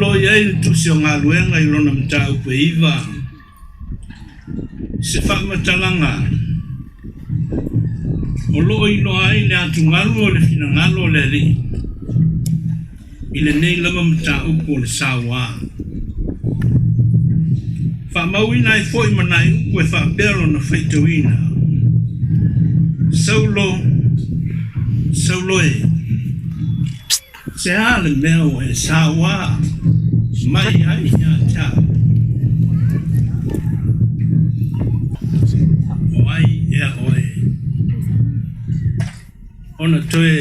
lo o i ai le Tusi o Galuega i lona mataupu e 9, se faamatalaga o lo o iloa ai le atugalu o le finagalo o le Alii i lenei lava mataupu o le sauā. Faamauina ai foi ma nai upu e faapea lona faitauina, Saulo, Saulo e, se a le mea ua e sauā mai ai ia te au? O ai ea oe? Ona toe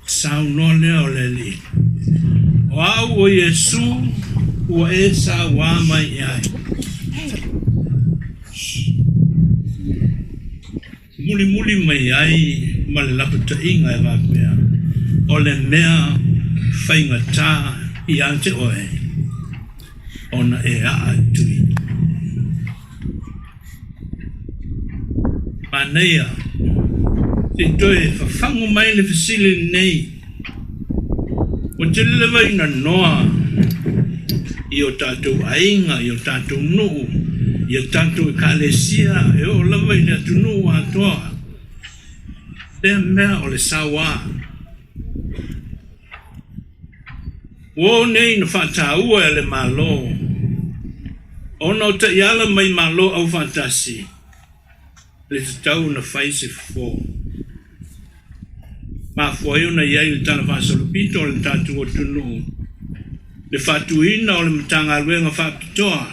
Saunoa lea o le Alii, O au o Iesu ua e sauā mai i ai. Mulimuli mai ai ma le lapataiga e faapea, O le mea faigata ia te oe ona e aa i tui. Manaia, se i toe fafagu mai le fesili lenei, Ua tele lava ina noa i o tatou aiga, i o tatou nuu, i a tatou ekalesia, e oo lava i le atunuu atoa, lea mea o le sauā. Ua oo nei ina faataua e le Malo ona o taiala mai Malo Aufaatasi le tatau ona fai se fofo. Mafua ai ona i ai le Tala Faasolopito o le tatou atunuu, le faatuina o le Matagaluega Faapitoa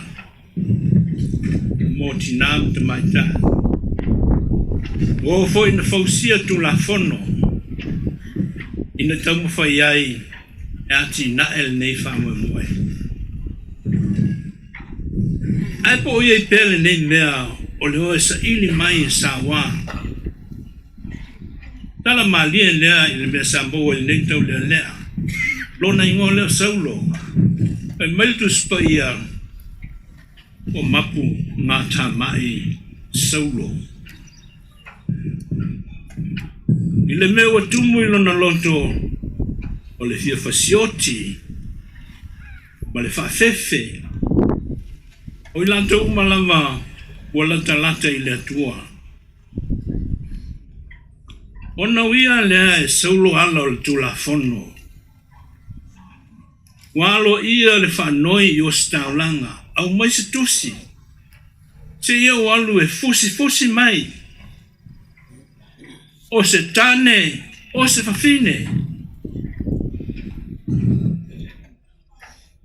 mo Tina ma Tamaitai. Ua oo foi ina fausia Tulafono ina taumafai ai e atinae lenei faamoemoe. Ae po o i ai pea lenei mea o le o e saili mai e sauā. Tala malie lea i le mea sa maua i lenei taulealea. Lona igoa lea o Saulo. Fai mai le Tusi Paia, Ua mapu matamai Saulo. I le mea ua tumu i lona loto o le fia fasioti ma le faafefe, o i latou uma lava ua latalata i le Atua. Ona uia lea e Saulo ala o le Tulafono. Ua aloaia le faanoi i Ositaulaga, aumai se tusi, seia ou alu e fusifusi mai, o se tane, o se fafine.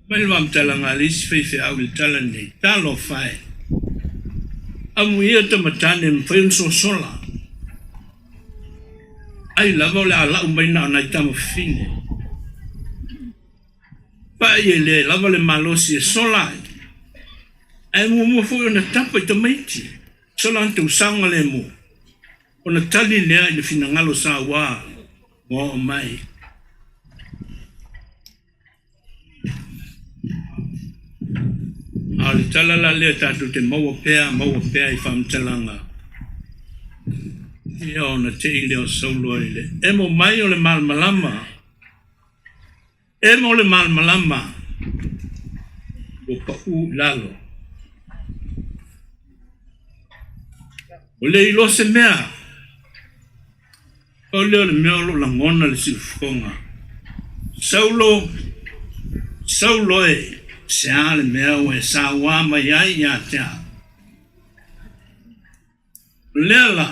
Mai le faamatalaga a le isi faifeau i le tala lenei, Talofa e! Amuia tama tane e mafai ona sosola. Ai lava o le a lau mai na o nai tama fafine. Paʻi e le lava le malosi e sola ai, ae muamua foi ona tapa i tamaiti, sola atu saogalemu, ona tali lea i le finagalo saua ua oo mai. A o le tala la lea tatou te maua pea, maua pea i faamatalaga, ia ona tei lea o Saulo i le emo mai o le malamalama, emo le malamalama ua pau i lalo. Ua le iloa se mea. Pau lea o le mea o lo o lagona le siufofoga. Saulo, Saulo e, se a le mea ua e sauā mai ai ia te au? O lea la,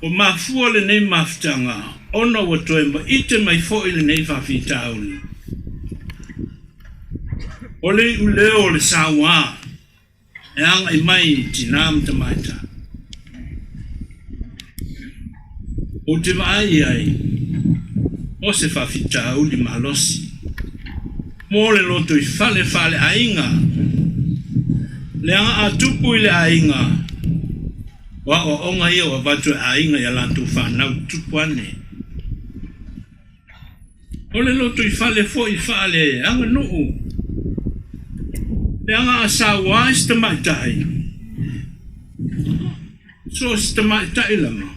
ua mafua lenei mafutaga ona ua toe maite mai foi lenei faafitauli. O le iuleo o le sauā. E agai mai i tinā ma tamaitai. Ou te vaai i ai, o se faafitauli malosi mo le lotoifale faaleaiga, leaga a tupu i le aiga, o aoaoga ia ua avatu e aiga i a latou fanau tupu ane. O le lotoifale foi faaleaganuu, leaga a saua ai se tamaitai, so o se tamaitai lava,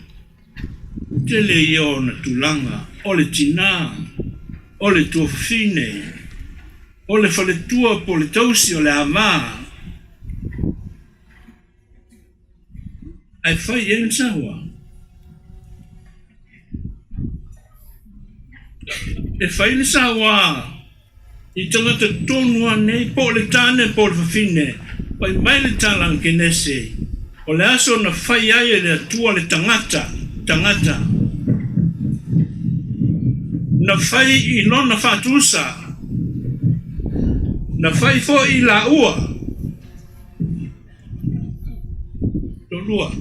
tele ia o ona tulaga, o le tinā, o le tuafafine. O le faletua po o le tausi o le ava ae fai i ai le saua. E fai le saua i tagata tonu lava nei, po o le tane po o le fafine, fai mai le tala a le Kenese, o le aso na fai ai e le Atua le tagata, tagata, na fai i lona faatusa, na fai foi i laua, toalua,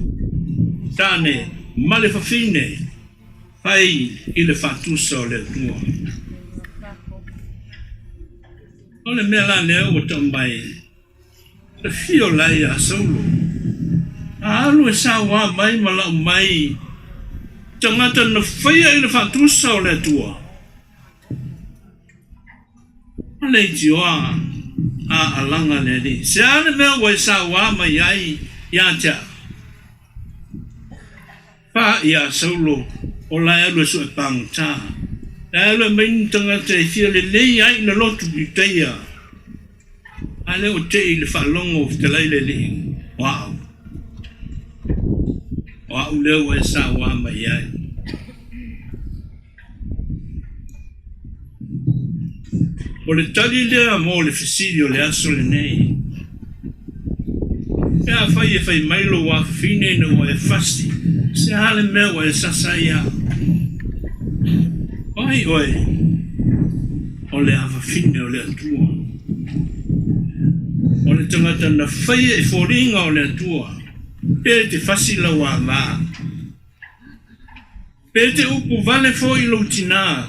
tane ma le fafine, fai i le faatusa o le Atua. O le mea la lea ua tau mai, e fio la ia Saulo. A alu e sauā mai ma lau mai tagata na faia i le faatusa o le Atua. A leitioa a alaga le Alii. Se a le mea ua e sauā mai ai ia te au? Pā iā Saulo, o la e alu e sue pāgata. La e alu e aumai ni tagata e fia lelei ai i le lotu i Iutaia. A lea ua tei i le faalogo o fetalai le Alii, o a'u. O a'u lea ua e sauā mai ai. O le tali lea mo le fesili o le aso lenei. Pe afai e fai mai lou afafine ina ua e fasi, se a le mea ua e sasa ai au? O ai oe? O le afafine o le Atua. O le tagata na faia i foliga o le Atua, pe te fasi lau ava. Pe te upu vale foi lou tinā,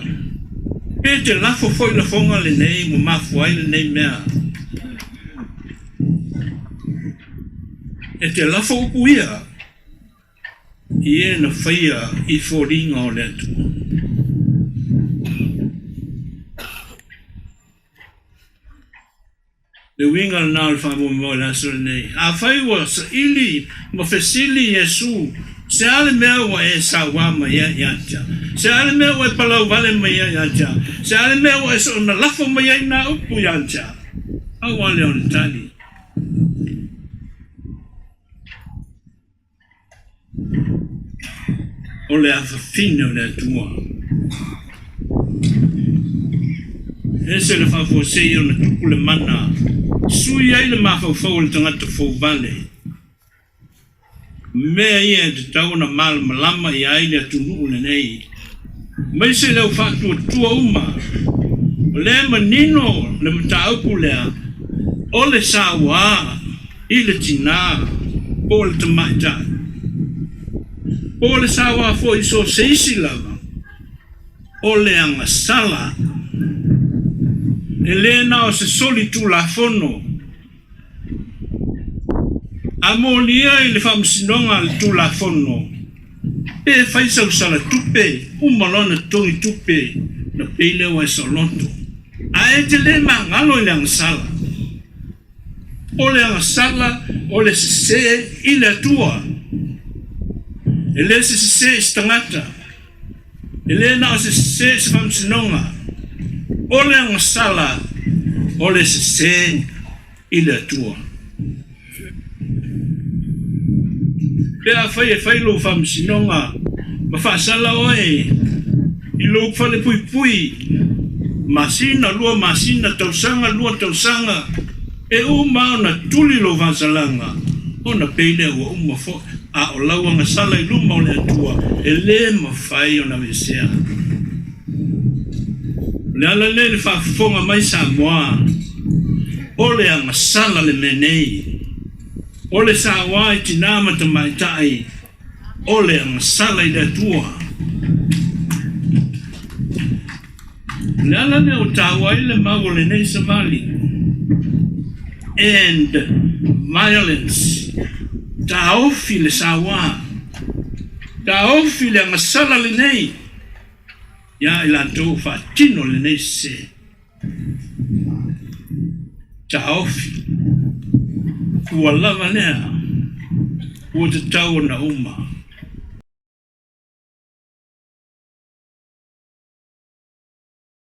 pe te lafo foi lafoga lenei ua mafua ai lenei mea. E te lafo upu ia i e na faia i foliga o le Atua. Le uiga lena o le faamoemoe i le aso lenei. Afai ua saili ma fesili Iesu, Se a le mea ua e sauā mai ai ia te au? Se a le mea ua e palau vale mai ai ia te au? Se a le mea ua e soona lafo mai ai nā upu ia te au? Pau lava lea o le tali. O le afafine o le Atua. E ese le faafuasei ona tupu le mana, sui ai le mafaufau o le tagata fouvale. Mea ia e tatau ona malamalama i ai le atunuu lenei, aemaise le au faatuatua uma. O lea e manino le mataupu lea, o le sauā i le tinā po o le tamaitai, po o le sauā foi i so o se isi lava, o le agasala. E le na o se soli tulafono a molia i le faamasinoga a le Tulafono, pe fai sau sala tupe, uma loa ona totogi tupe ona pei lea ua e saoloto. Ae e te le magalo i le agasala. O le agasala o le sese i le Atua. E le se sese i se tagata. E le na o se sese i se faamasinoga. O le agasala o le sese i le Atua. Pe afai e fai lou faamasinoga ma faasala oe i lou falepuipui masina, lua masina, tausaga, lua tausaga, e uma ona tuli lou faasalaga, ona pei lea ua uma foi, a o lau agasala i luma o le Atua e le mafai ona aveesea. O le ala lea i le faafofoga mai Samoa, o le agasala le mea nei. O le sauā i tinā ma tamaitai, o le agasala i le Atua. O le ala lea ua taua ai le mau o lenei savali, End Violence, Taofi le sauā, taofi le agasala lenei iā i latou ua faatino lenei sese. Taofi, ua lava lea, ua tatau ona uma.